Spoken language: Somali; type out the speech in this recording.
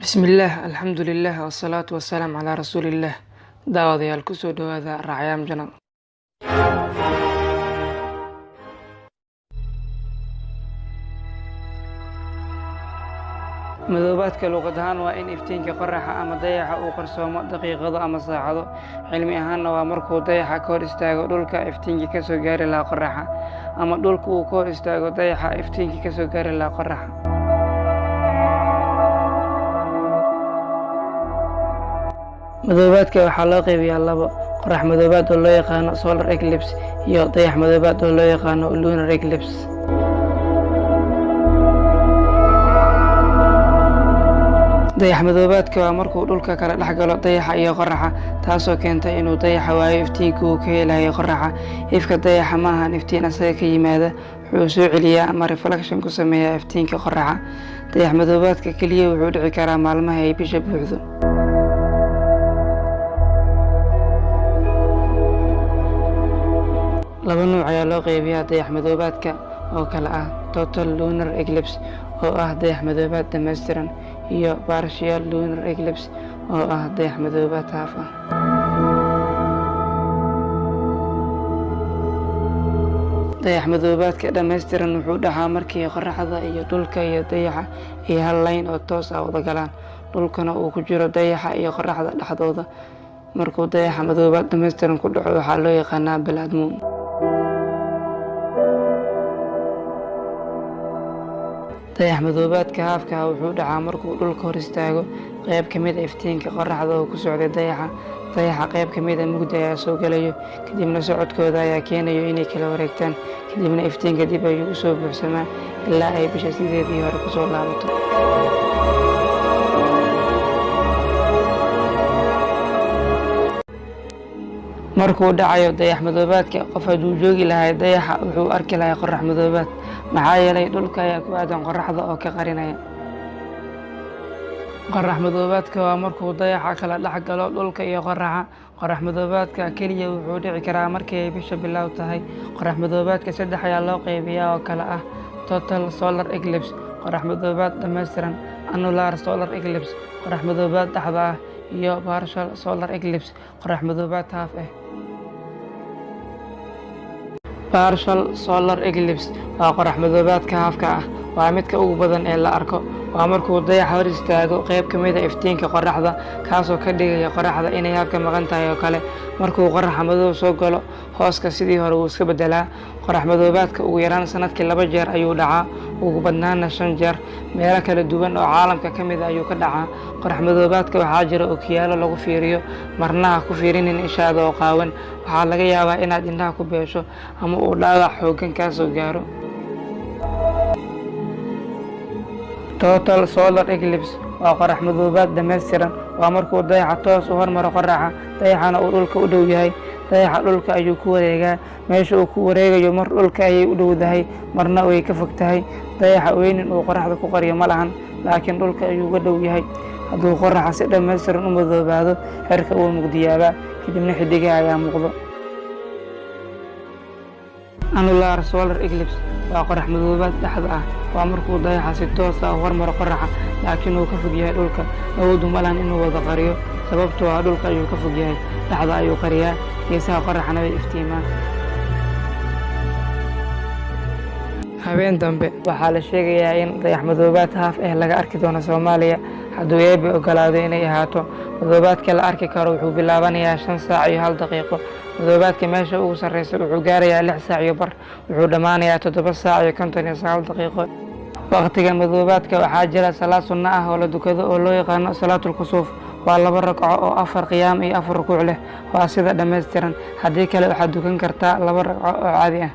Bismillaah, alxamdulillaah, wasalaatu wasalaamu calaa rasuulillaah. Daawadayaal, kusoo dhawaada Raacyaam Channel. Madoobaadka luqad ahaan waa in iftiinka qorraxa ama dayaxa uu qarsoomo daqiiqado ama saacado. Cilmi ahaanna waa markuu dayaxa ka hor istaago dhulka iftiinkii ka soo gaari lahaa qorraxa, ama dhulka uu ka hor istaago dayaxa iftiinkii ka soo gaari lahaa qorraxa. Madoobaadka waxaa loo qaybiyaa labo: qorrax madoobaad oo loo yaqaano solar eclipse iyo dayax madoobaad oo loo yaqaano lunar eclipse. Dayax madoobaadka waa markuu dhulka kala dhex galo dayaxa iyo qorraxa, taasoo keenta inuu dayaxa waayo iftiinka uu ka helayo qorraxa. Ifka dayaxa ma ahan iftiin asaga ka yimaada, wuxuu soo celiyaa ama reflection ku sameeyaa iftiinka qorraxa. Dayax madoobaadka kaliya wuxuu dhici karaa maalmaha ay bisha buuxdo. Laba nuuc ayaa loo qaybiyaa dayax madoobaadka oo kala ah total lunar eclipse oo ah dayax madoobaad dhammaystiran iyo partial lunar eclipse oo ah dayax madoobaad haaf ah. Dayax madoobaadka dhammaystiran wuxuu dhacaa markii qorraxda iyo dhulka iyo dayaxa ay hal line oo toos ah wada galaan, dhulkana uu ku jiro dayaxa iyo qorraxda dhexdooda. Markuu dayaxa madoobaad dhammaystiran ku dhaco waxaa loo yaqaanaa blood moon. Dayax madoobaadka haafka ah wuxuu dhacaa markuu dhulka hor istaago qayb ka mid ah iftiinka qorraxda oo ku socday dayaxa. Dayaxa qayb ka mid ah mugdi ayaa soo galayo, kadibna socodkooda ayaa keenayo inay kala wareegtaan, kadibna iftiinka dib ayuu u soo buuxsamaa ilaa ay bisha sideedii hore kusoo laabato. Markuu dhacayo dayax madoobaadka, qof hadduu joogi lahaa dayaxa wuxuu arki lahaa qorrax madoobaad, maxaa yeelay dhulka ayaa ku aadan qorraxda oo ka qarinaya. Qorrax madoobaadka waa markuu dayaxa kala dhex galo dhulka iyo qorraxa. Qorrax madoobaadka kaliya wuxuu dhici karaa markii ay bisha bilow tahay. Qorrax madoobaadka saddex ayaa loo qaybiyaa oo kala ah total solar eclipse, qorrax madoobaad dhammaystiran, annular solar eclipse, qorrax madoobaad dhexda ah, iyo partial solar eclipse, qorrax madoobaad haaf ah. Partial solar eclipse waa qorrax madoobaadka haafka ah, waa midka ugu badan ee la arko. Waa markuu dayaxa hor istaago qayb ka mid ah iftiinka qorraxda, kaasoo ka dhigaya qorraxda inay haaf ka maqan tahay oo kale. Markuu qorraxa madow soo galo, hooska sidii hore wuu iska beddelaa. Qorrax madoobaadka ugu yaraan sanadkii 2 jeer ayuu dhacaa, ugu badnaana 5 jeer. Meelo kala duwan oo caalamka ka mid ah ayuu ka dhacaa. Qorrax madoobaadka waxaa jira ookiyaalo lagu fiiriyo, marna ha ku fiirinin ishaada oo qaawan. Waxaa laga yaabaa inaad indhaha ku beesho ama uu dhaawac xooggan kaa soo gaaro. Total solar eclipse waa qorrax madoobaad dhammaystiran. Waa markuu dayaxa toos u hormaro qorraxa, dayaxana uu dhulka u dhow yahay. Dayaxa dhulka ayuu ku wareegaa. Meesha uu ku wareegayo mar dhulka ayay u dhowdahay, marna way ka fog tahay. Dayaxa weynin uu qorraxda ku qariyo ma lahan, laakiin dhulka ayuu uga dhow yahay. Hadduu qorraxa si dhammaystiran u madoobaado, cirka wuu mugdiyaabaa, kadibna xiddigaha ayaa muuqdo. Annular solar eclipse waa qorrax madoobaad dhexda ah. Waa markuu dayaxa si toos ah u hormaro qorraxa, laakiin uu ka fog yahay dhulka. Awood uma lahan inuu wada qariyo, sababtoo ah dhulka ayuu ka fog yahay. Dhexda ayuu qariyaa, geesaha qorraxana way iftiimaan. Habeen dambe waxaa la sheegayaa in dayax madoobaad haaf ah laga arki doono Soomaaliya, hadduu Eebbe oggolaado inay ahaato. Madoobaadka la arki karo wuxuu bilaabanayaa 5 saac iyo 1 daqiiqo. Madoobaadka meesha ugu sarreysa wuxuu gaarayaa 6 saac iyo bar, wuxuu dhammaanayaa 7 saac iyo 59 daqiiqo. Waqtiga madoobaadka waxaa jira salaad sunno ah oo la dukado oo loo yaqaano salaatul kusuuf. Waa 2 ragco oo 4 qiyaam iyo 4 rukuuc leh. Waa sida dhammaystiran. Haddii kale waxaad dukan kartaa 2 ragco oo caadi ah.